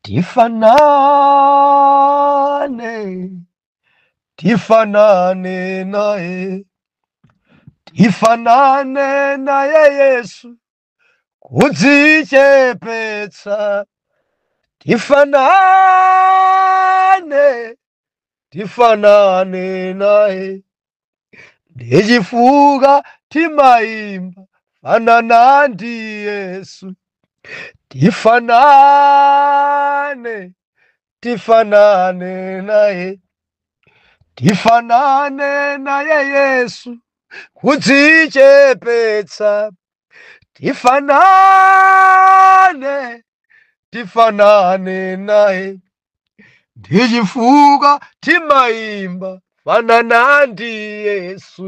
Tifanane, tifanane naye, tifanane naye Yesu, kudzichepetsa. Tifanane, tifanane naye, ndichifuka timayimba fanana ndi Yesu. Tifanane, tifanane naye, tifanane naye Yesu, kudzichepetsa. Tifanane, tifanane naye, ndichifuka timayimba fanana ndi Yesu.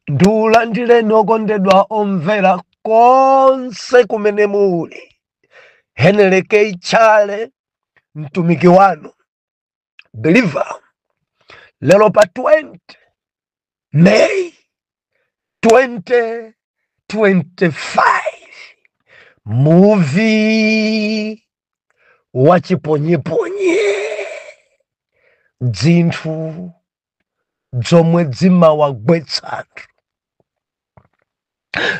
Ndiulandireni okondedwa omvera konse kumene muli. Henry K. Chale, mtumiki wanu believer, lero pa 20 May 2025, muvi wa chiponyeponye, dzinthu dzomwe dzimawagwetsa anthu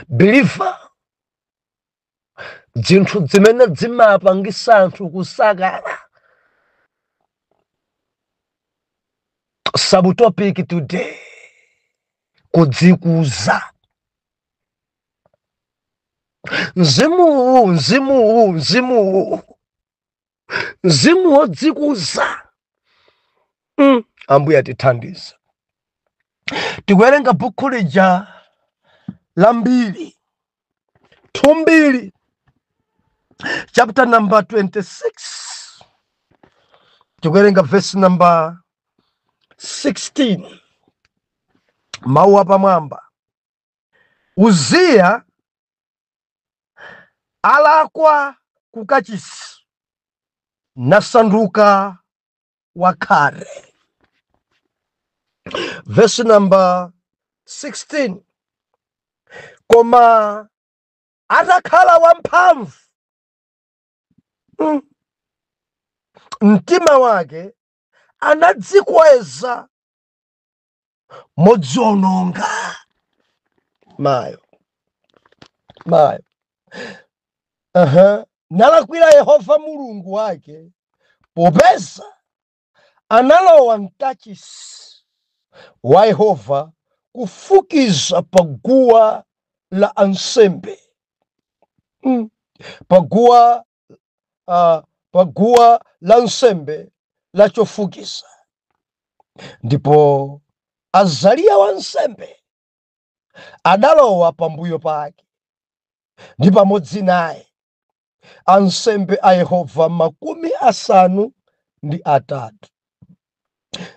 believer, dzinthu zimene dzimapangisa anthu kusakala. Subtopic today, kudzikuza. Mzimuwu, mzimuwu, mzimuwu, mzimu wodzikuza. Ambuye atithandize. Tikuwerenga bukhu lija la Mbiri, 2 Mbiri, chapter number 26, tikuwerenga verse number 16. Mawu apamwamba: Uziya alakwa kukachisi nasanduka wakhate. Verse number 16: Koma atakhala wamphamvu, mtima wake anadzikweza modziononga. Mayo mayo, nalakwira Yehova Mulungu wake, popeza analowa mkachisi wa Yehova kufukiza paguwa la ansembe, paguwa la nsembe la chofukiza. Ndipo Azariya wansembe adalowa pambuyo pake, ndi pamodzi naye ansembe a Yehova 53,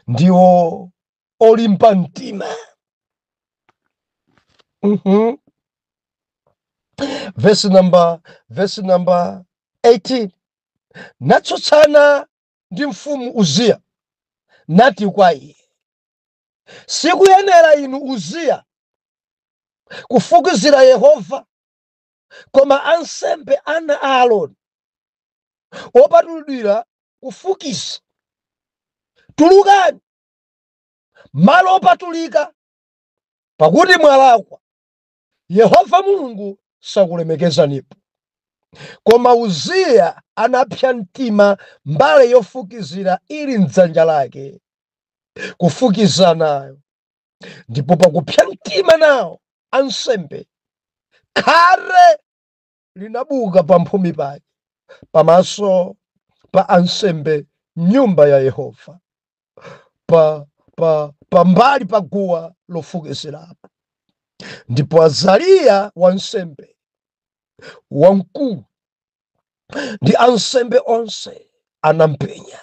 ndiwo olimba mtima. Verse number 18: Natsutsana ndi mfumu Uziya, nati kwa iye, "Sikuyenera inu Uziya kufukizira Yehova, koma ansembe ana a Aaroni opatulidwira kufukiza. Tulukani malo opatulika, pakuti mwalakwa, Yehova Mulungu sakulemekezanipo." Koma Uziya anapsa mtima, mbale yofukizira ili mdzanja lake kufukiza nayo. Ndipo pakupsa mtima nawo ansembe, khate linabuka pamphumi pake pamaso pa ansembe nyumba ya Yehova, pa pambali pa guwa lofukizirapo. Ndipo Azariya wansembe wamkulu ndi ansembe onse anampenya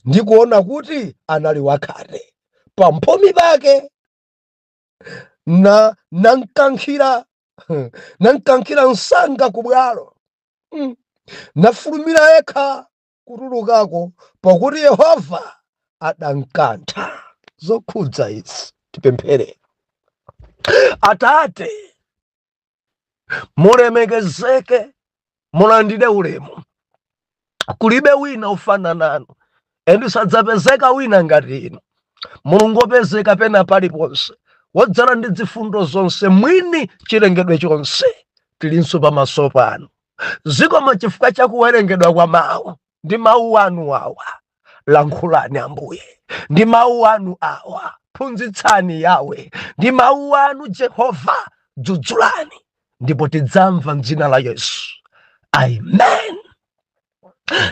ndi kuona kuti anali wakhate pamphumi pake, na namkankhira msanga ku bwalo, nafulumira yekha kutulukako, pakuti Yehova adamkantha. Zokhudza izi, tipemphere. Atate, mulemekezeke. Mulandire ulemu. Kulibe wina ufana nanu, and sadzapezeka wina ngati inu. Mulungu wopezeka pena paliponse, wodzala ndi zifundo zonse, mwini chilengedwe chonse, tilinso pamaso panu. Zikomo chifukwa cha kuwerengedwa kwa mawu. Ndi mawu anu awa, lankhulani Ambuye. Ndi mawu anu awa, phunzitsani Yawe. Ndi mawu anu Jehova, dzudzulani, ndipo tidzamva mdzina la Yesu, amen.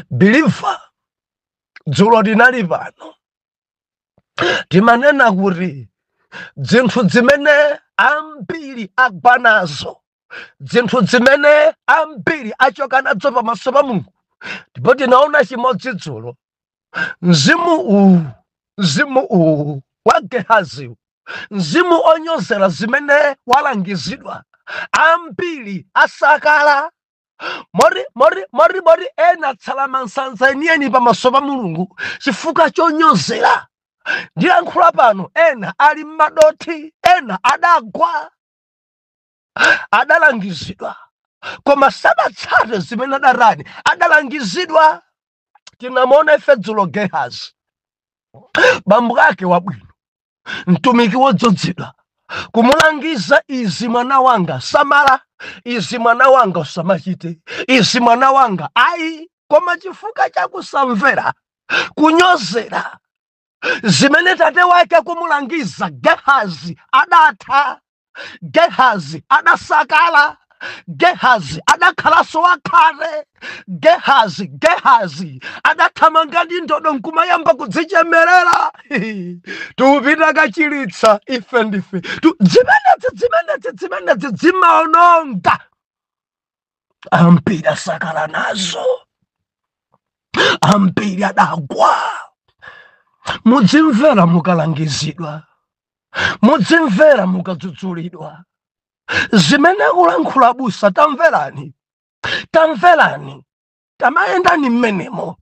Believer, dzulo tinali pano, timanena kuti zinthu zimene ambiri agwa nazo, zinthu zimene ambiri achoka nazo pamaso pa Mulungu, ndipo tinaona chimodzi dzulo, mzimu uwu, mzimu uwu wa Gehaziwu, mzimu onyozera zimene walangizidwa. Ambiri asakala mori mori mori mori, ena tsala mansanza enieni pamaso pa Mulungu chifukwa chonyozera. Ndiyankhula pano, ena ali m'madothi, ena adagwa, adalangizidwa koma sadatsate zimene adarani adalangizidwa. Tinamuona ife dzulo Gehazi, bambo ake wabwino, mtumiki wodzozedwa, kumulangiza, "Izi mwana wanga samala, izi mwana wanga usamachite, izi mwana wanga ayi." Koma chifukwa chakusamvera, kunyozera zimene tate wake kumulangiza, Gehazi adatha, Gehazi adasakala, Gehazi adakhalanso wakhate. Gehazi adathamanga ndi ndodo nkumayamba kudzichemerera, "Tupita kachilitsa ife ndife." Zimenezi zimaononga. Ambiri asakala nazo, ambiri adagwa. Mudzimvera mukalangizidwa, mudzimvera mukadzudzulidwa. Zimene akulankhula busa, tamverani, tamverani, tamayendani mmenemo.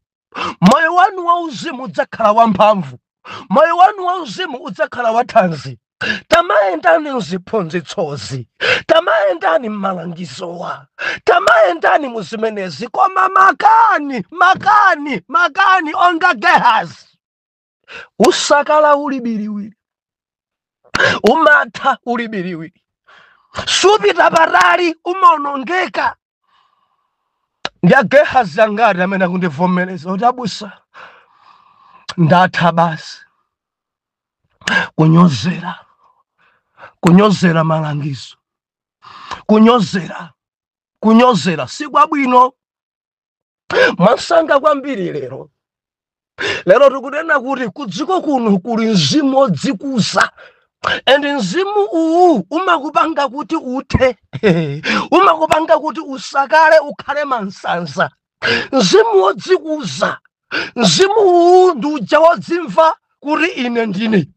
Moyo wanu wauzimu udzakhala wamphamvu, moyo wanu wauzimu udzakhala wathanzi. Tamayendani mziphunzitsozi, tamayendani mmalangizowa, tamayendani muzimenezi. Koma makani, makani, makani onga Gehazi, usakala uli biriwiri, umatha uli biriwiri, supita patali, umaonongeka. Ndi agehazi angati amene akundivomereza kuti, "Abusa, ndatha basi"? Kunyozera, kunyozera malangizo, kunyozera, kunyozera si kwabwino. Mwasanga kwambiri lero. Lero tikunena kuti kudziko kuno kuli mzimu wodzikuza, and mzimu uwu umakupanga kuti uthe, umakupanga kuti usakale, ukhale mansanza. Mzimu wodzikuza, mzimu uwu ndi uja wodzimva kuti ine ndine.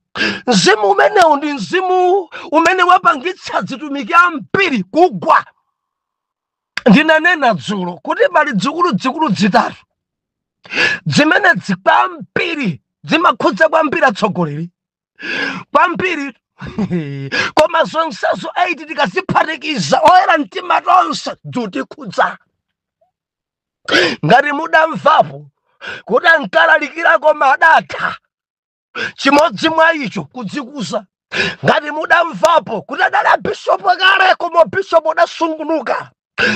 Mzimu umenewu ndi mzimu umene wapangitsa zitumiki ambiri kugwa. Ndinanena dzulo kuti pali zikuluzikulu zitatu zimene kwambiri zimakhudza kwambiri atsogoleri kwambiri, koma zonsezo 8 tikaziphatikiza, oyera mtima tonse zutikhudza. Ngati mudamvapo kuti ankalalikira koma adatha, chimodzi mwa icho kudzikuza. Ngati mudamvapo kuti adali abishopu kale koma bishopu adasungunuka,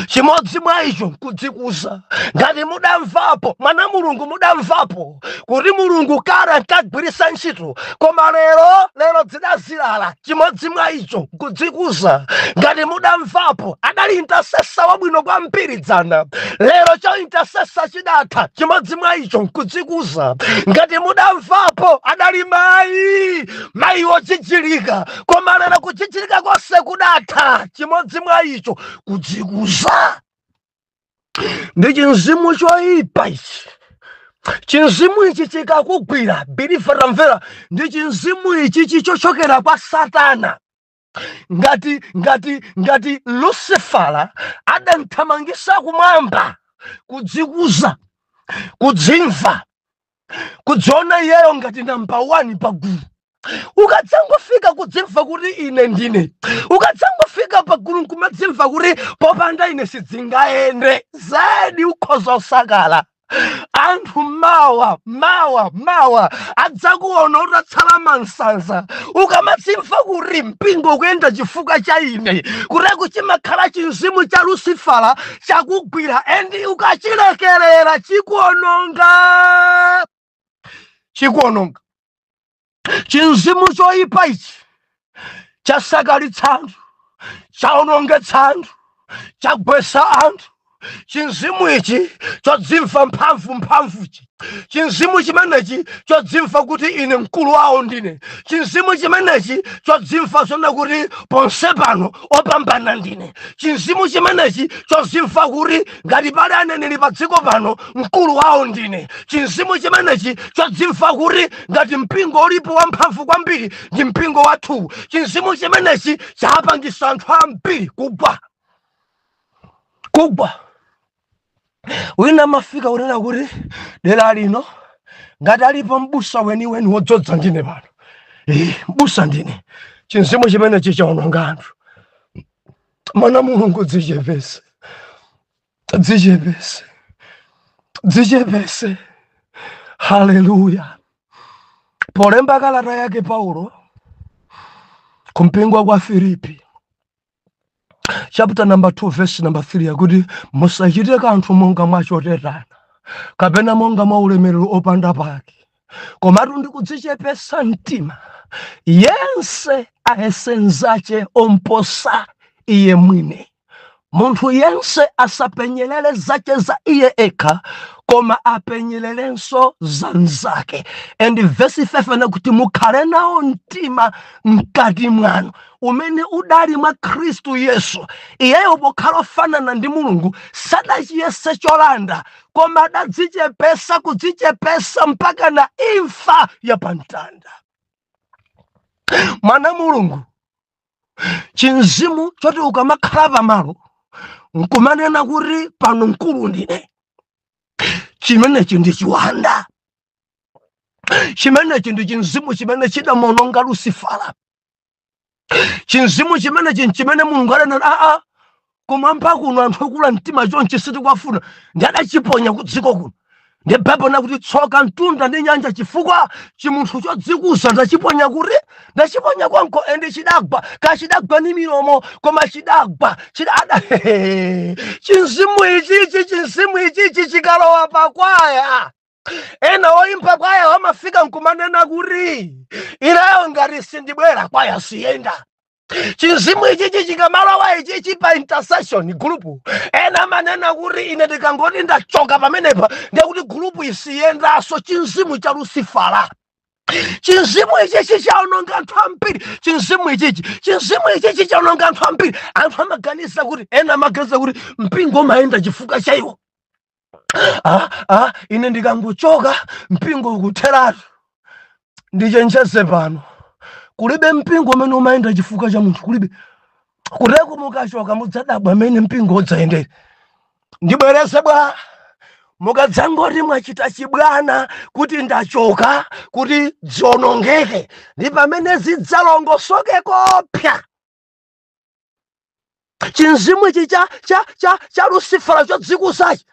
chimodzi mwa icho kudzikuza. Ngati mudamvapo mwana Mulungu, mudamvapo kuti Mulungu kale ankagwiritsa ntchito koma lero lero zidazilala, chimodzi mwa icho kudzikuza. Ngati mudamvapo adali intercessor wabwino kwambiri dzana, lero cho intercessor chidatha, chimodzi mwa icho kudzikuza. Ngati mudamvapo adali mayi, mayi wochichilika, koma lero kuchichilika konse kudatha, chimodzi mwa icho kudzikuza. Ndi chinzimu choyipa ichi. Chinzimu ichi chikakugwira, believer, tamvera, ndi chinzimu ichi chichochokera kwa Satana. Ngati Lucifera adamthamangisa kumwamba, kudzikuza, kudzimva, kudziona iyeyo ngati number 1 pagulu. Ukadzangofika kudzimva kuti ine ndine, ukadzangofika pagulu nkumadzimva kuti popanda ine sidzingayende, zedi ukhoza usakala. Anthu mawa mawa mawa adzakuona utatsala mansanza. Ukamadzimva kuti mpingo ukuyenda chifukwa cha ine, kuteko chimakhala chinzimu cha Lusifala chakugwira, and ukachilekerera chikuononga, chikuononga. Chinzimu choyipa ichi chasakalitsa anthu, chaonongetsa anthu, chagwesa anthu. Chinzimu ichi chodzimva mphamvu mphamvuchi, chinzimu chimenechi chodzimva kuti ine mkulu wawo ndine, chinzimu chimenechi chodzimva zona kuti ponse pano opambana ndine, chinzimu chimenechi chodzimva kuti ngati pali aneneri pa dziko pano mkulu wawo ndine, chinzimu chimenechi chodzimva kuti ngati mpingo ulipo wamphamvu kwambiri ndi mpingo wathu, chinzimu chimenechi chapangisa anthu ambiri kugwa, kugwa. Wina amafika kunena kuti dera lino ngati alipo mbusa weniweni wodzodza ndine pano, mbusa ndine. Chinzimu chimenechi chaononga anthu. Mwana Mulungu, dzichepese, dzichepese, dzichepese. Haleluya. Polemba kalata yake Paulo kumpingo kwa Filipi, chapter number 2 verse number 3, yakuti musachite kanthu monga mwachotetana kapena monga mwa ulemerero opanda pake, komatu ndikudzichepesa mtima, yense ayese nzache omposa iye mwini. Munthu yense asapenyerere zache za iye ekha, koma apenyererenso za nzake. And verse 5 nakuti mukhale nawo mtima mkati mwanu umene udali mwa Khristu Yesu. Iyeyo pokhala ofanana ndi Mulungu sadachiyese cholanda, koma adadzichepesa, kudzichepesa mpaka na imfa ya pamtanda. Mwana Mulungu, chinzimu choti ukamakhala pamalo nkumanena kuti pano mkulu ndine, chimenechi ndi chiwanda, chimenechi ndi chinzimu chimene chidamononga Lusifala. Chinzimu chimenechi nchimene Mulungu adanena, aa, kumwamba kuno anthu akula mtima chonchi sitikwafuna, ndi adachiponya ku dziko kuno. Ndi Baibulo nakuti tsoka mtunda ndi nyanja, chifukwa chimunthu chodzikuza ndachiponya kuti ndachiponya konko. And chidagwa, kachidagwa ni milomo, koma chidagwa chidada. Chinzimu ichichi, chinzimu ichichi chikalowa pakwaya, ena woimba kwaya wamafika nkumanena kuti ineyo ngati sindibwera kwaya siyenda. Chinzimu ichichi chikamalowa ichichi pa intercession group, ena amanena kuti ine ndikangoti ndachoka pamenepa ndiye kuti group isiyendanso. Chinzimu cha Lusifala, chinzimu ichichi chaononga anthu ambiri. Chinzimu ichichi, chinzimu ichichi chaononga anthu ambiri. Anthu amaganiza kuti, ena amaganiza kuti mpingo umayenda chifukwa cha iwo. Ine ndikangochoka mpingo ukutheratu. Ndichenjeze pano, kulibe mpingo umene umayenda chifukwa cha munthu, kulibe. Kuteko mukachoka mudzadabwa amene mpingo udzayendere. Ndibwereze bwa, mukadzangoti mwachita chibwana kuti ndachoka kuti zionongeke, ndi pamene zidzalongosoke kopya. Chinzimu ichi cha Lusifala chodzikuzachi,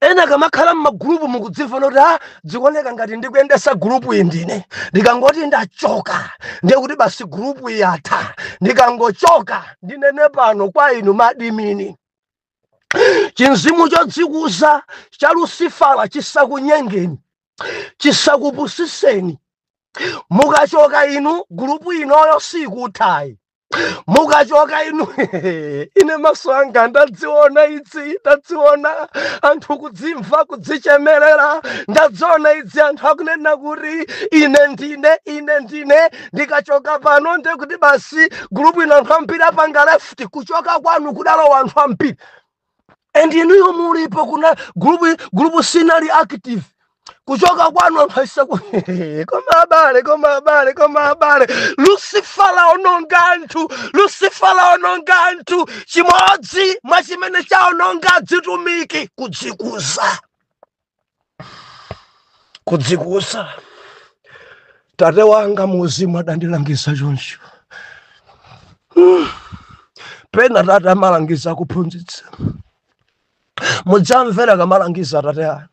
ena kamakhala m'magulupu mukudzimva kuti a dzikuoneka ngati ndikuyendesa gulupu iyi ndine, ndikangoti ndachoka ndiye kuti basi gulupu iyi yatha. Ndikangochoka, ndinene pano kwa inu ma admin, chinzimu chodzikuza cha Lusifala chisakunyengeni, chisakupusiseni. Mukachoka inu, gulupu inoyo sikuthayi. Mukachoka inu, ine maso anga ndadziona idzi, ndadziona anthu kudzimva kudzichemerera, ndadziona idzi anthu akunena kuti ine ndine, ine ndine, ndikachoka pano ndiye kuti basi gulupu ino anthu ambiri apanga left. Kuchoka kwanu kudalowa anthu ambiri, and inuyo mulipo, kuna gulupu sinali active. Kuchoka kwanu anthu aisa. Koma abale, koma abale, koma abale, Lusifala ononga anthu, Lusifala ononga anthu. Chimodzi mwa chimene chaononga dzitumiki, kudzikuza, kudzikuza. Tate wanga muuzimu adandilangiza choncho. Pena tate amalangiza kuphunzitsa. Mudzamvera kamalangiza tate anu.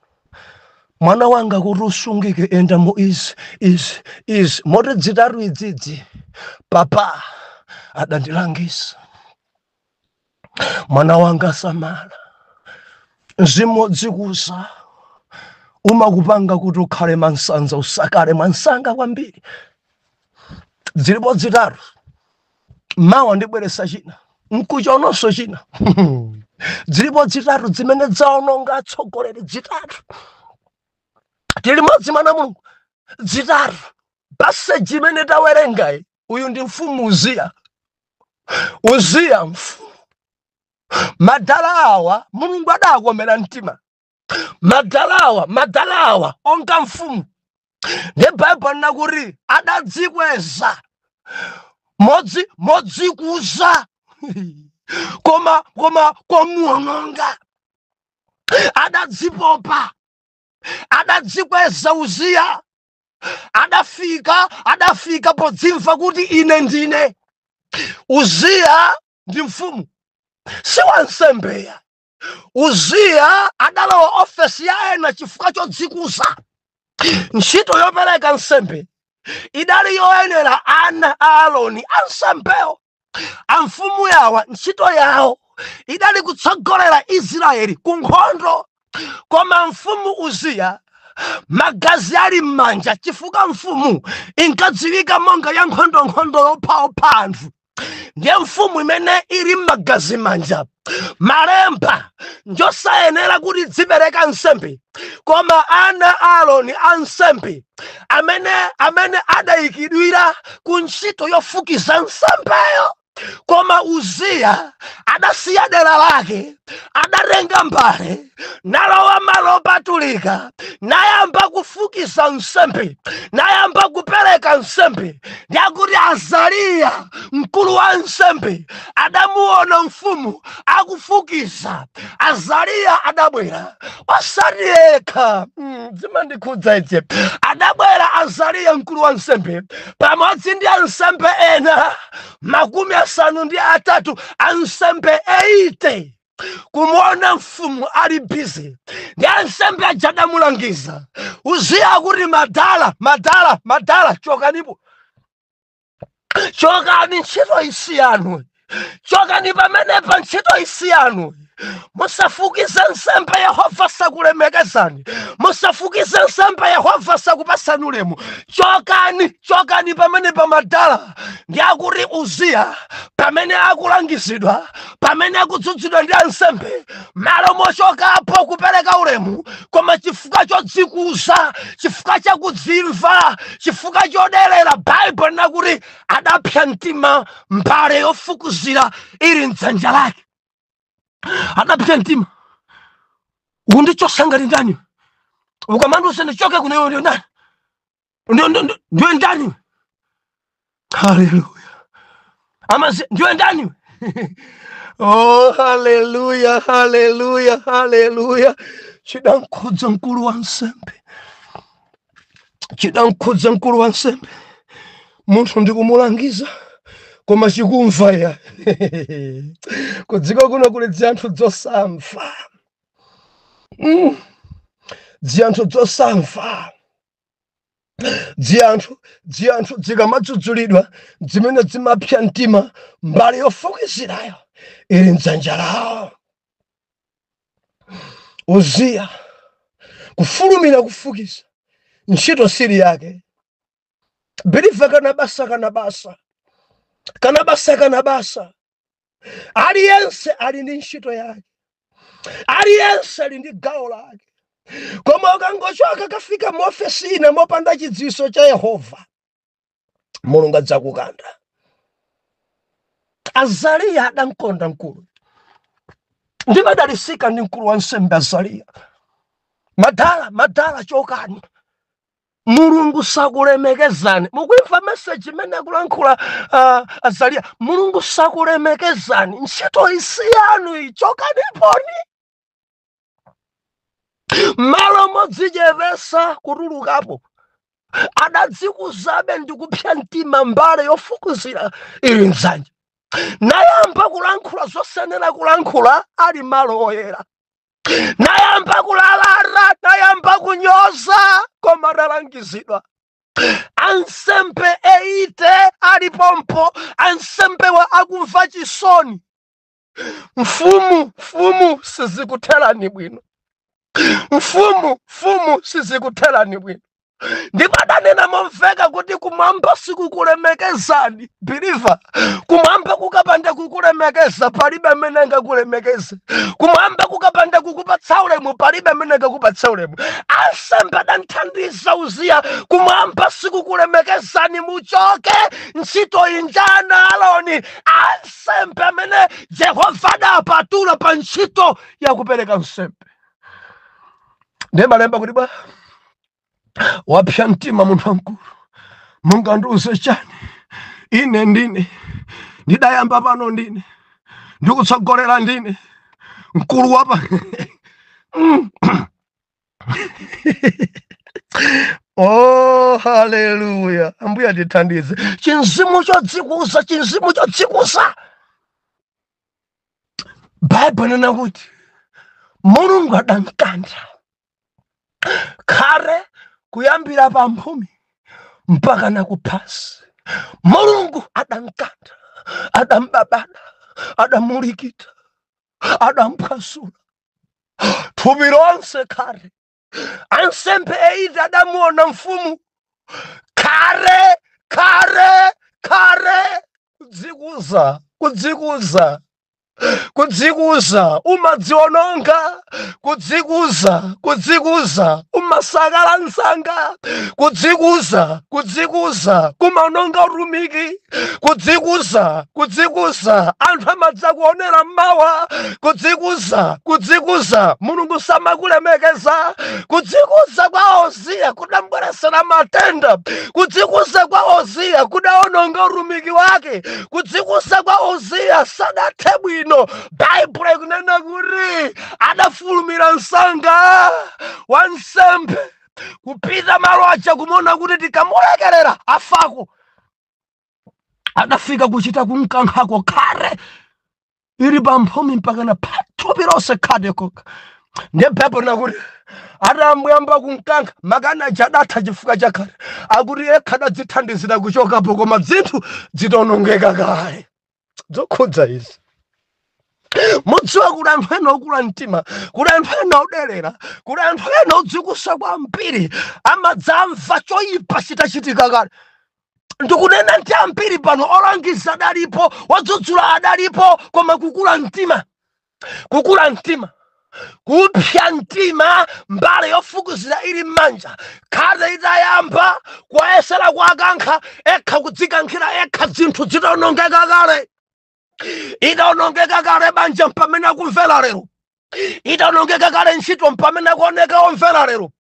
Mwana wanga, kuti usungike, enda mu izi, izi, izi, moti dzitatu idzidzi. Papa adandilangiza, mwana wanga, samala, mzimu wodzikuza umakupanga kuti ukhale mansanza, usakale mwansanga kwambiri. Zilipo zitatu. Mawa ndibweresa china, nkuchononso china. Zilipo zitatu zimene zaononga atsogoleri, zitatu. Tili modzi, mwana Mulungu? Zitatu. Passage imene tawerengayi, uyu ndi mfumu Uziya. Uziya mfumu, madala awa Mulungu adakomera mtima. Madala awa, madala awa onga mfumu, ndi Baibulo linakuti adadzikweza modzi modzikuza, koma komuononga. Adadzipopa, adadzikweza. Uziya adafika podzimva kuti ine ndine. Uziya ndi mfumu, si wansembeya. Uziya adalowa ofesi ya ena chifukwa chodzikuza. Ntchito yopereka nsembe idali yoyenera ana a Aloni, ansembewo. Amfumu yawa ntchito yawo idali kutsogolera Israeli ku nkhondo. Koma mfumu Uziya, magazi ali m'manja, chifukwa mfumu inkadziwika monga ya nkhondonkhondo, yophaopha anthu, ndiye mfumu imene ili m'magazi manja, malemba njosayenera kuti dzipereka nsembe, koma ana a Aloni ansembe amene adayikidwira ku ntchito yofukiza nsembeyo. Koma Uziya adasiya dera lake, adatenga mbale, nalowa malo opatulika, nayamba kufukiza nsembe, nayamba kupereka nsembe. Ndiyakuti Azariya mkulu wa nsembe adamuona mfumu akufukiza. Azariya adabwera, osati yekha. Zimandikhudza izi. Adabwera Azariya mkulu wa nsembe pamodzi ndi ansembe ena 80, ansembe 80. Kumuona mfumu ali busy ndi ansembe aja, adamulangiza Uziya kuti, "Madala, madala, madala, chokanipo, chokani, ntchito isiyanu, chokani pamenepa, ntchito isiyanu. Musafukize nsembe, Yehova sakulemekezani. Musafukize nsembe, Yehova sakupasani ulemu. Chokani, chokani pamenepa, madala." Ndi akuti Uziya pamene akulangizidwa, pamene akudzudzidwa ndi ansembe, malo mochokapo kupereka ulemu, koma chifukwa chodzikuza, chifukwa chakudzimva, chifukwa chodelera, Baibulo linakuti adapsa mtima. Mbale yofukuzira ili mdzanja lake, adapsa mtima. "Undichosa ngati ndani? Ukamandiuza ndichoke kuno, ndiwe ndani? Ndiwe ndani?" Haleluya! Amazi, ndiwe ndani? Oh, haleluya, haleluya, haleluya! Chidankhudza mkulu wa nsembe, chidankhudza mkulu wa nsembe. Munthu ndikumulangiza koma chikumva ya. Kudziko kuno kuli dzanthu dzosamva. Dzanthu dzosamva, dziyanthu dzikamadzudzulidwa zimene zimapsa mtima, mbali yofukizirayo ili mdzanja lawo. Uziya kufulumira kufukiza, ntchito sili yake. Believer, kana basa, kana basa, kana basa, kana basa. Aliyense ali ndi ntchito yake, aliyense ali ndi gawo lake. Koma ukangochoka kafika muofesi ina mopanda chidziwitso cha Yehova, Mulungu adzakukanda. Azariya adamkonda mkulu. Ndimadalisika ndi mkulu wa nsembe Azariya. "Madala, madala, chokani, Mulungu sakulemekezani." Mukuimva message imene akulankhula Azariya? "Mulungu sakulemekezani, ntchito isiyanu, ichokaniponi." Malo modzichepesa kutulukapo. Adadzikuzabe ndi kupsa mtima, mbale yofukuzira ili mdzanja, nayamba kulankhula zosenera kulankhula ali malo oyera, nayamba kulalata, nayamba kunyoza, koma adalangizidwa. Ansembe 80 alipompo, ansembewa akumva chisoni. Mfumu, mfumu, sizikutherani bwino. Mfumu, mfumu, sizikutherani bwino. Ndipo adanena momveka kuti kumwamba sikukulemekezani. Believer, kumwamba kukapanda kukulemekeza, palibe amene angakulemekeze. Kumwamba kukapanda kukupatsa ulemu, palibe amene angakupatsa ulemu. Ansembe adamthandiza Uziya. Kumwamba sikukulemekezani, muchoke, ntchito injana Aloni. Ansembe amene Jehova adapatula pa ntchito yakupereka nsembe. Ndiye malemba kuti bwa wapsa mtima munthu wamkulu, mungandiuze chani? Ine ndine ndidayamba pano, ndine ndikutsogolera, ndine mkulu wapa. Oh, haleluya! Ambuye atithandize. Chinzimu chodzikuza, chinzimu chodzikuza. Baibulo nena kuti Mulungu adamkantha khare kuyambira pamphumi mpaka nakuphasi. Mulungu adamkantha, adambabada, adamulikita, adamphwasula thupi lonse khare. Ansembe 8 adamuona mfumu khare, khare, khare. Kudzikuza, kudzikuza, kudzikuza umadziononga. Kudzikuza, kudzikuza umasakala msanga. Kudzikuza, kudzikuza kumaononga utumiki. Kudzikuza, kudzikuza anthu amadzakuonera mmawa. Kudzikuza, kudzikuza Mulungu samakulemekeza. Kudzikuza kwa Oziya kudambweresera matenda. Kudzikuza kwa Oziya kudaononga utumiki wake. Kudzikuza kwa Oziya sadathe bwino. Baibulo ikunena kuti adafulumira msanga wansembe kupita malo aja kumuona kuti tikamulekerera afako. Adafika kuchita kumkankhako, khare ili pamphumi mpaka na thupi lonse khate koka. Ndiye Baibulo nakuti atayamba kumkankha, makana aja adatha chifukwa cha khate. Akuti yekha adadzithandizira kuchokapo, koma zinthu zitaonongeka kale. Zokhudza izi, mudziwa kuti anthu ena okula mtima, kuti anthu ena odelera, kuti anthu ena odzikusa kwambiri amadzamva choyipa chitachitika kale. Ndikunena ndi ambiri pano, olangiza adalipo, wadzudzula adalipo, koma kukula mtima, kukula mtima, kupsa mtima, mbale yofukuzira ili m'manja, khate itayamba kuwayesera kuakankha, ekha kudzikankhira ekha, zinthu zitaonongeka kale. Itaonongeka kale banja mpamene akumvera lero. Itaonongeka kale ntchito mpamene akuoneka omvera lero.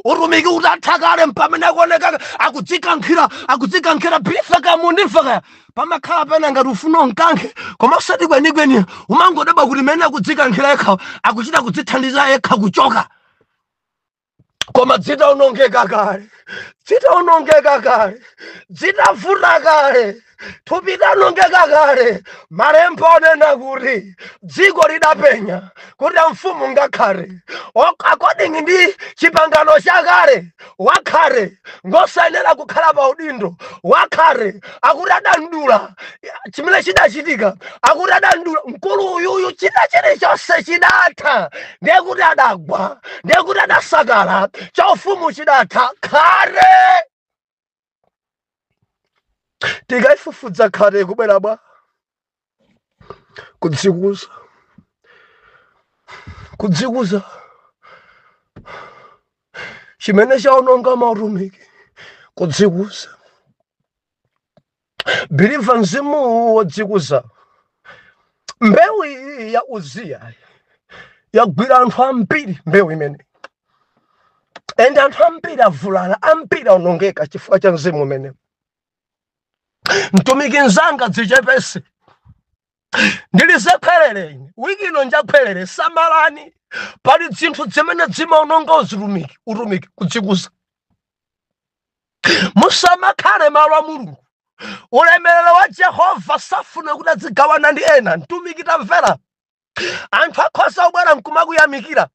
Utumiki utatha kale mpamene akuoneka akudzikankhira, akudzikankhira. Bifa kamundimfa kaya pamakhala pena ngati ufuna unkankhe, koma usati kwenikweni, umangodaba kuti mene akudzikankhira yekha, akuchita kudzithandiza yekha kuchoka, koma zitaonongeka kale, zitaonongeka kale, zitavuta kale, thupi litanongeka kale. Malemba onena kuti dziko lidapenya kuti amfumu ngakhale according ndi chipangano chakale, wakhale ngosayenera kukhala pa udindo wakhale. Akuti adandula chimene chidachitika, akuti adandula mkulu uyuyu, china chilichonse chidatha. Ndiye kuti adagwa, ndiye kuti adasakala, chaufumu chidatha khale. Tikaifufudza khale kubwera bwa kudzikuza, kudzikuza chimene chaononga mautumiki, kudzikuza. Believer, mzimu wodzikuza, mbewu iyi ya Uziya yagwira anthu ambiri, mbewu imene ende anthu ambiri avulala, ambiri aonongeka chifukwa cha mzimu umene. Mtumiki mzanga, dzichepese. Ndilize khwerere ine wiki ino njakhwerere. Samalani, pali zinthu zimene zimaononga utumiki, utumiki, kudzikuza. Musamakhale malo a Mulungu. Ulemerero wa Jehova safuna kuti azigawana ndi ena. Mtumiki, tamvera, anthu akhoza kubwera nkumakuyamikira,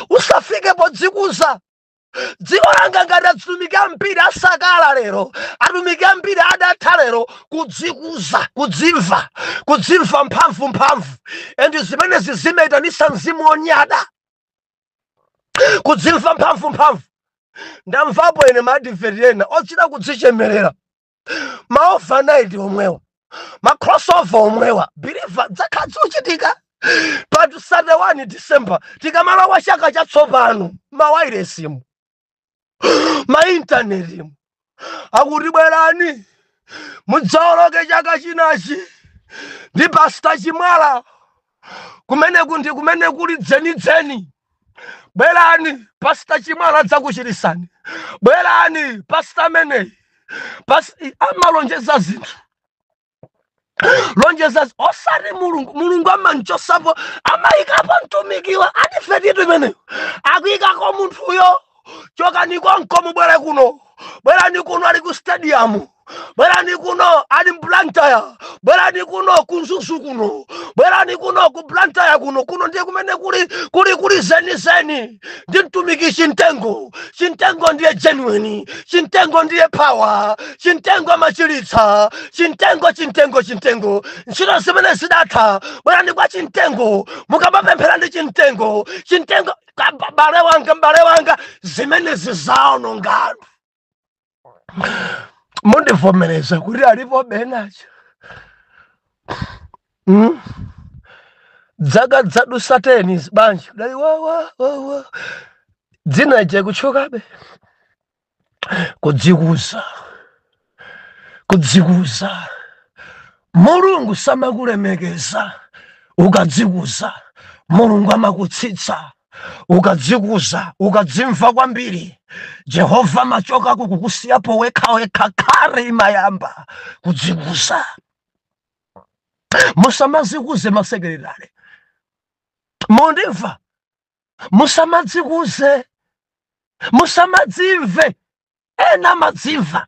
usafike podzikuza. Dziko langa, ngati atumiki ambiri asakala lero, atumiki ambiri adatha lero, kudzikuza, kudzimva, kudzimva mphamvu mphamvu. And zimenezi zimayitanisa mzimu wonyada, kudzimva mphamvu mphamvu. Ndamvapo ine ma advert ena ochita kudzichemerera, ma overnight omwewa, ma crossover omwewa, believer, zakhala zikuchitika pa 31 December, tikamalowa chaka chatsopano, mawairesimu, maintanetimu, akuti bwerani mudzaoloke chaka chinachi ndi Pastor Chimwala, kumeneku ndi kumene kuli dzenidzeni. Bwerani, Pastor Chimwala adzakuchirisani. Bwerani, pastor ameneyi amalonjeza zinthu, lonjeza osati Mulungu. Mulungu amanchosapo, amayikapo mtumikiwa advert imeneyo, akuyikako munthuyo. Chokani konko, mubwere kuno. Bwerani kuno, ali ku stadium. Bwerani kuno, ali m'Blantyre. Bwerani kuno, ku Mzuzu kuno. Bwerani kuno, ku Blantyre kuno. Kuno ndiye kumene kuli zenizeni ndi mtumiki Chimtengo. Chimtengo ndiye genuine, Chimtengo ndiye power, Chimtengo amachilitsa, Chimtengo, Chimtengo, Chimtengo. Ntchito zimene zidatha, bwerani kwa Chimtengo, mukamapemphera ndi Chimtengo. Chimtengo, bale wanga, mbale wanga, zimene zizaonongano. Mundivomereza kuti alipo benacho, Dzaka dzadusa 10 banja dali wa wa wa wa, dzina ije kutchukabe. Kudzikuza, kudzikuza. Mulungu samakulemekeza ukadzikuza. Mulungu amakutsitsa ukadzikuza, ukadzimva kwambiri. Jehova amachoka kukusiyapo wekha wekha. Khare imayamba kudzikuza. Musamadzikuze, ma secretary, mundimva? Musamadzikuze, musamadzimve. Ena amadzimva: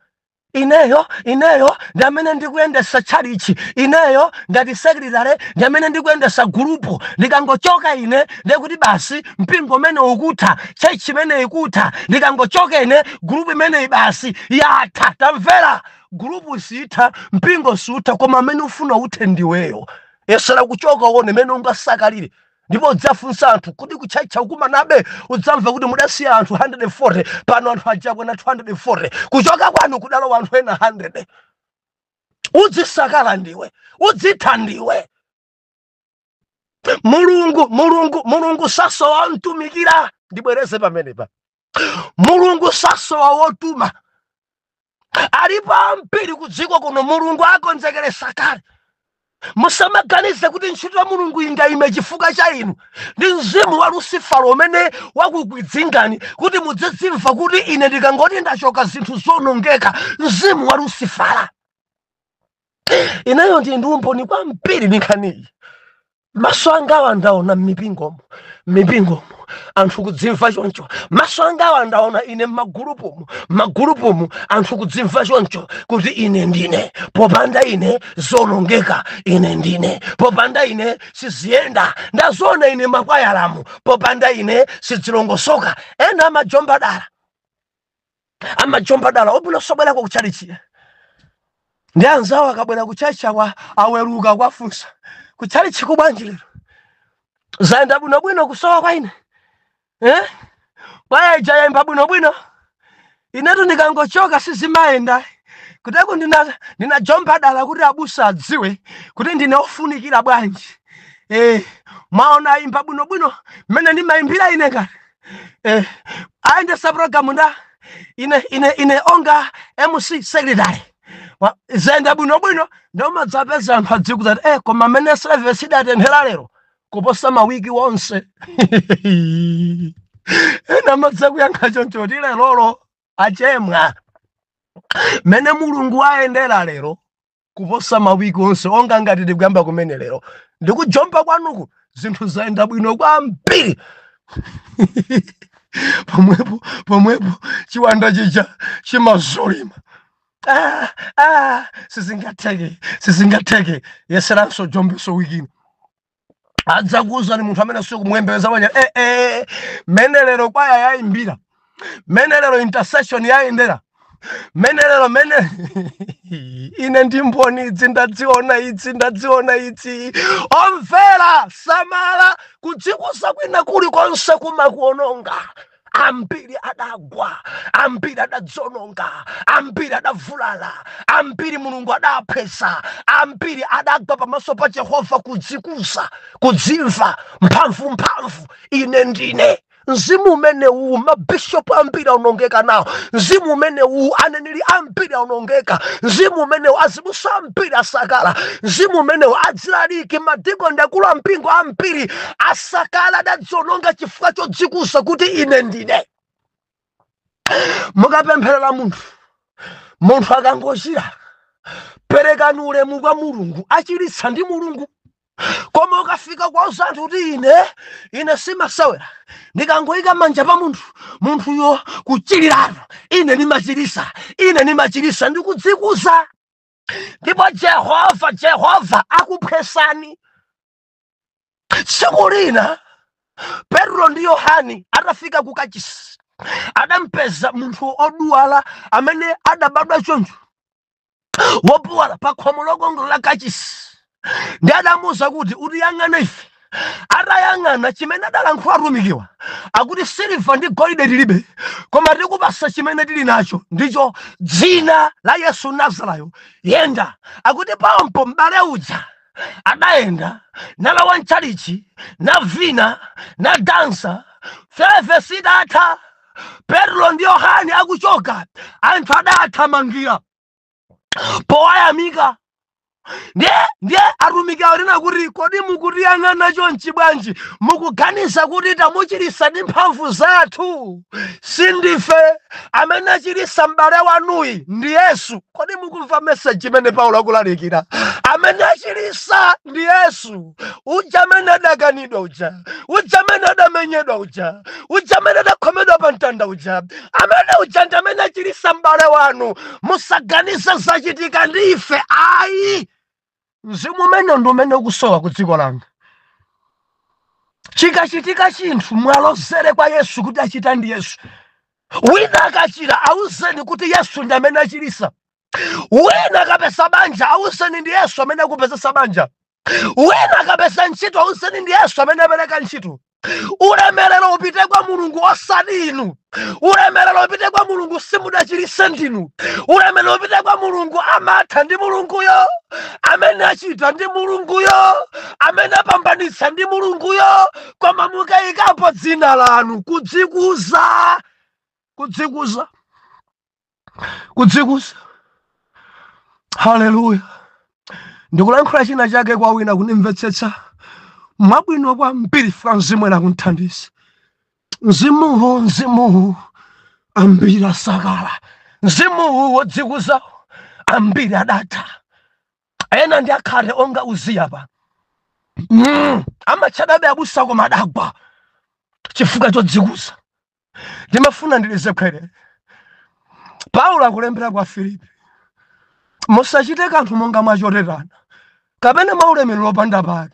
ineyo, ineyo ndi amene ndikuyendesa tchalichi, ineyo ndati secretary, ndi amene ndikuyendesa gulupu. Ndikangochoka ine, ndekuti basi mpingo umene ukutha, church imene ikutha. Ndikangochoka ine, gulupu imeneyi basi yatha. Tamvera, gulupu sitha, mpingo sutha, koma amene ufuna uthe ndiweyo. Yesera kuchoka uone mene ungasakalire, ndipo udzafunsa anthu kuti kutchaitcha ukumanabe. Udzamva kuti mudasiya anthu 140, pano anthu ajakwana 240. Kuchoka kwanu kudalowa anthu ena 100. Udzisakala ndiwe, udzitha ndiwe. Mulungu, Mulungu, Mulungu sasowa mtumikira. Ndibwereze pamenepa, Mulungu sasowa wotuma, alipo ambiri ku dziko kuno. Mulungu akonzekeresa kale. Musamaganize kuti ntchito ya Mulungu ingayime chifukwa cha inu. Ndi mzimu wa Lusifalo umene wakukwidzingani kuti mudzidzimva kuti ine ndikangoti ndachoka, zinthu zonongeka. Mzimu wa Lusifala. Ineyo ndi umboni kwambiri ndi nkhaniyi. Maso angawa ndaona m'mipingomo, m'mipingomo anthu kudzimva choncho. Maso angawa ndaona ine m'magulupumu, m'magulupumu anthu kudzimva choncho kuti ine ndine, popanda ine zonongeka, ine ndine, popanda ine siziyenda. Ndaziona ine makwayalamu, popanda ine sidzilongosoka. Ena amajomba dala, amajomba dala, obwino sobwerako kutchalichi. Ndi anzawo akabwera kuchachi awa aweruka kwafunsa: kutchalichi kubwanji lero? Zayenda bwinobwino kusowa kwa ine, eh? Kwaya ija yayimba bwinobwino? Inetu ndikangochoka sizimayenda. Kuteko ndinajomba dala kuti abusa adziwe kuti ndine ofunikira bwanji. Mwaona ayimba bwinobwino mmene ndimayimbira ine ngati ayendesa program nda ine onga MC secretary. Zayenda bwinobwino. Ndomadzapeza anthu adzikuza kuti koma amene service idatenthera lero kuposa mawiki wonse. Ena amadza kuyankha choncho kuti lerolo achemwa, mene Mulungu ayendera lero kuposa mawiki onse, onga ngati tikuyamba kumene lero ndikujomba kwanuku, zinthu zayenda bwino kwambiri. Pomwepo pomwepo chiwanda chija chimazolima. Ah, ah, sizingatheke, sizingatheke. Yeseranso jombeso wikini. Adzakuwuzani munthu amene sikumuyembekeza bwanja. Mene lero kwaya yayimbira, mene lero intercession yayendera, mene lero mene ine ndimboni, idzi ndadziona, idzi ndadziona idzi. Omvera, samala. Kudzikuza kwina kulikonse kumakuononga. Ambiri adagwa, ambiri adadzononga, ambiri adavulala, ambiri Mulungu adaphesa, ambiri adagwa pamaso pa Jehova. Kudzikuza, kudzimva mphamvu mphamvu, ine ndine. Mzimu umenewu mabishopu ambiri aonongeka nawo. Mzimu umenewu aneneri ambiri aonongeka. Mzimu umenewu azibusa ambiri asakala. Mzimu umenewu adzilaliki, madikoni, akulu ampingo ambiri asakala, adadziononga chifukwa chodzikuza kuti ine ndine. Mukapempherera munthu, munthu akangochira, perekani ulemu kwa Mulungu. Achiritsa ndi Mulungu. Koma ukafika kwa anthu kuti ine, ine simasewera, ndikangoyika manja pa munthu, munthuyo kuchiriratu, ine nimachirisa, ine nimachirisa, ndikudzikuza, ndipo Jehova, Jehova akuphwesani. Tsiku lina Petro ndi Yohani atafika ku kachisi, adampeza munthu odwala amene adabadwa choncho wopuwala pa khomo Lokongola la kachisi, ndi adamuwuza kuti, "Utiyang'ane ife." Atayang'ana, chimene adalankhula atumikiwa akuti, "Siliva ndi golide tilibe, koma tikupasa chimene tili nacho, ndicho dzina la Yesu Nazarayo, yenda." Akuti pompo m'bale uja adayenda, nalowa mchalichi, navina, nadansa. Service idatha, Petro ndi Yohane akuchoka, anthu adathamangira powayamika. Ndiye atumiki awo lina kuti, "Kodi mukutiyang'ana chonchi bwanji? Mukuganiza kuti tamuchirisa ndi mphamvu zathu? Sindife. Amene achirisa m'bale wanuyi ndi Yesu." Kodi mukumva message imene Paulo akulalikira? Amene achirisa ndi Yesu uja amene adakanidwa uja, uja amene adamenyedwa uja, uja amene adakhomedwa pa mtanda uja. Amene uja ndi amene achirisa m'bale wanu. Musaganize zachitika ndi ife, ayi. Mzimu umene ndi umene ukusowa ku dziko langa. Chikachitika chinthu, mwalozere kwa Yesu kuti achita ndi Yesu. Wina akachira, auzeni kuti Yesu ndi amene achirisa. Wina akapeza banja, auzeni ndi Yesu amene akupezesa banja. Wina akapeza ntchito, auzeni ndi Yesu amene apereka ntchito. Ulemerero upite kwa Mulungu, osati inu. Ulemerero upite kwa Mulungu, simudachirise ndinu. Ulemerero upite kwa Mulungu. Amatha ndi Mulunguyo, amene achita ndi Mulunguyo, amene apambanitsa ndi Mulunguyo. Koma mukayikapo dzina lanu, kudzikuza, kudzikuza, kudzikuza. Haleluya! Ndikulankhula china chake kwa wina kundimvetsetsa mwabwino kwambiri fika mzimu ena kunthandiza. Mzimuwu, mzimuwu ambiri asakala. Mzimuwu wodzikuza ambiri adatha. Ena ndi akhate onga Uziya pa amatchadabe abusa, koma adagwa chifukwa chodzikuza. Ndimafuna ndilize khwere. Paulo akulembera kwa Filipi, "Musachite kanthu monga mwachotetana kapena mwa ulemerero lopanda pake,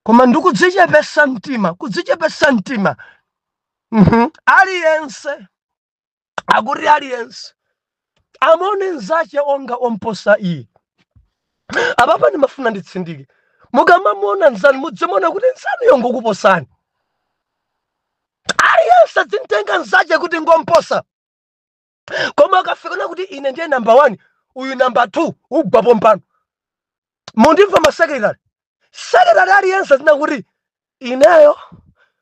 koma ndikudzichepesa mtima, kudzichepesa mtima. Aliyense, akuti aliyense amone nzache onga omposa iye." Apapa ndimafuna nditsindike. Mukamamuona nzanu, mudzimuona kuti nzanuyo ngokuposani. Aliyense adzimtenga nzache kuti ngomposa. Koma ukafikana kuti ine ndiye number 1, uyu number 2, ugwapo mpano. Mundimva masekretary? Secretary aliyense atina kuti ineyo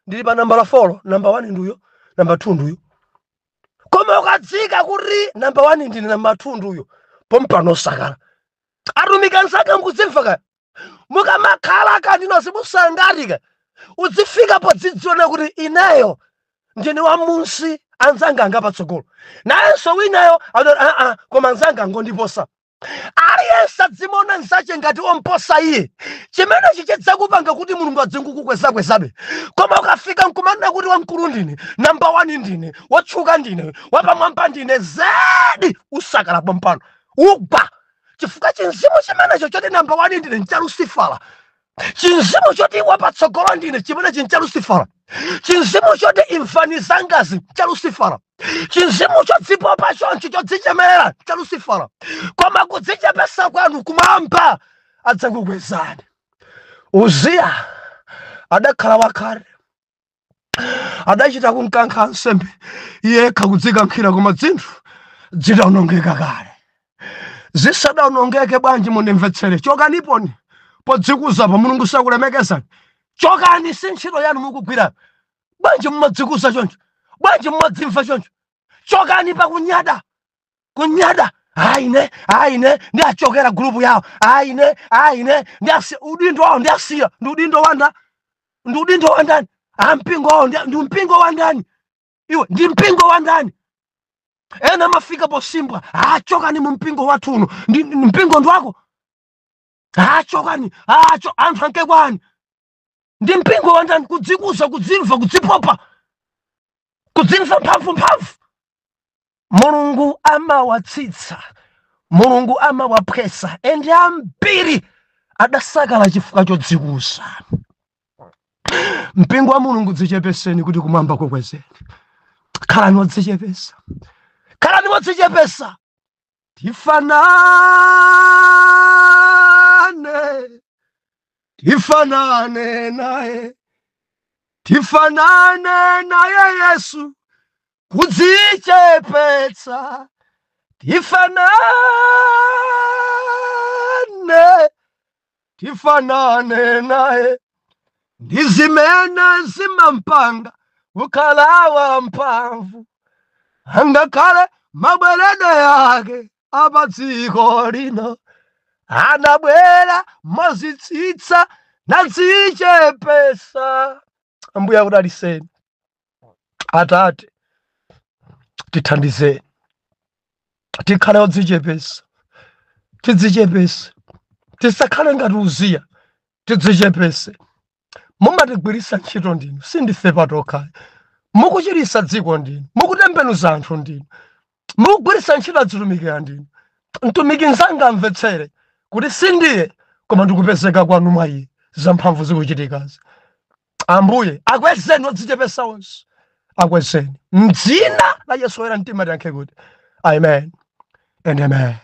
ndili pa nambala 4, number 1 nduyo, number 2 nduyo. Koma ukadzika kuti number 1 ndine, number 2 nduyo, pompano osakala. Atumiki anzanga, mukudzimva kaya? Mukamakhala kandino zimusangatika, udzifika podzidziona kuti ineyo ndine wa munsi, anzanga anga patsogolo. Nayenso winayo adati, "Aa, koma anzanga angondiposa." Aliyense adzimuona mnzache ngati omposa iye. Chimenechi chidzakupanga kuti Mulungu adzingukukwezabe. Koma ukafika nkumanena kuti wamkulu ndine, namba 1 ndine, wotchuka ndine, wapamwamba ndine, zedi usakala pompano ugwa. Chifukwa chinzimu chimenecho choti namba 1 ndine ncha Lusifala. Chinzimu choti wapatsogolo ndine chimenechi ncha Lusifala. Chinzimu choti imfani zangazi cha Lusifala. Chinzimu chodzipopa chonchi chodzichemerera cha Lusifala. Koma kudzichepesa kwanu kumwamba adzakukwezani. Uziya adakhala wakale, adachita kunkankha ansembe yekha kudzikankhira, koma dzinthu zidawonongeka kale. Zisadawonongeke bwanji, mundimvetsere, chokaniponi podzikuza pa Mulungu sakulemekezani. Chokani, si ntchito yanu mukugwira. Bwanji mumadzikuza choncho? Bwanji mumadzimva choncho? Chokani pakunyada, kunyada. Aine aine ndiachokera gulupu yawo, aine aine ndiasi udindo wawo ndiasiya. Ndi udindo wanda? Ndi udindo wa ndani? Ampingo wawo ndi mpingo wa ndani? Iwe ndi mpingo wa ndani? Ena amafika posimbwa, achokani mu mpingo wathu uno. Ndi mpingo ndwako? Achokani, acho anthu anke kwani? Ndi mpingo wa ndani? Kudzikuza, kudzimva, kudzipopa, kudzimva mphamvu mphamvu. Mulungu amawatsitsa, Mulungu amawaphwesa, ende ambiri adasakala chifukwa chodzikuza. Mpingo wa Mulungu, dzichepeseni kuti kumwamba kukwezeni. Khalani wodzichepesa, khalani wodzichepesa. Tifanane, tifanane naye, tifanane naye Yesu, kudzichepetsa. Tifanane, tifanane naye, ndi zimene zimampanga kukhala wamphamvu, angakhale mabweredwe yake apadziko lino. Anabwera mozitsitsa nadzichepesa. Ambuye akudaliseni. Atate, tithandizeni tikhale odzichepesa, tidzichepese, tisakhale ngati Uziya, tidzichepese. Mumatigwiritsa ntchito ndinu, sindife patokha. Mukuchiritsa dziko ndinu, mukutembenuza anthu ndinu, mukugwiritsa ntchito adzitumikira ndinu. Mtumiki mzanga amvetsere kuti sindiye, koma ndikupezeka kwanu mwa iye zamphamvu zikuchitikazi. Ambuye akwezeni odzichepesa onse, akwezeni mdzina la Yesu. Woyera mtima tiyankhe kuti amen and amen.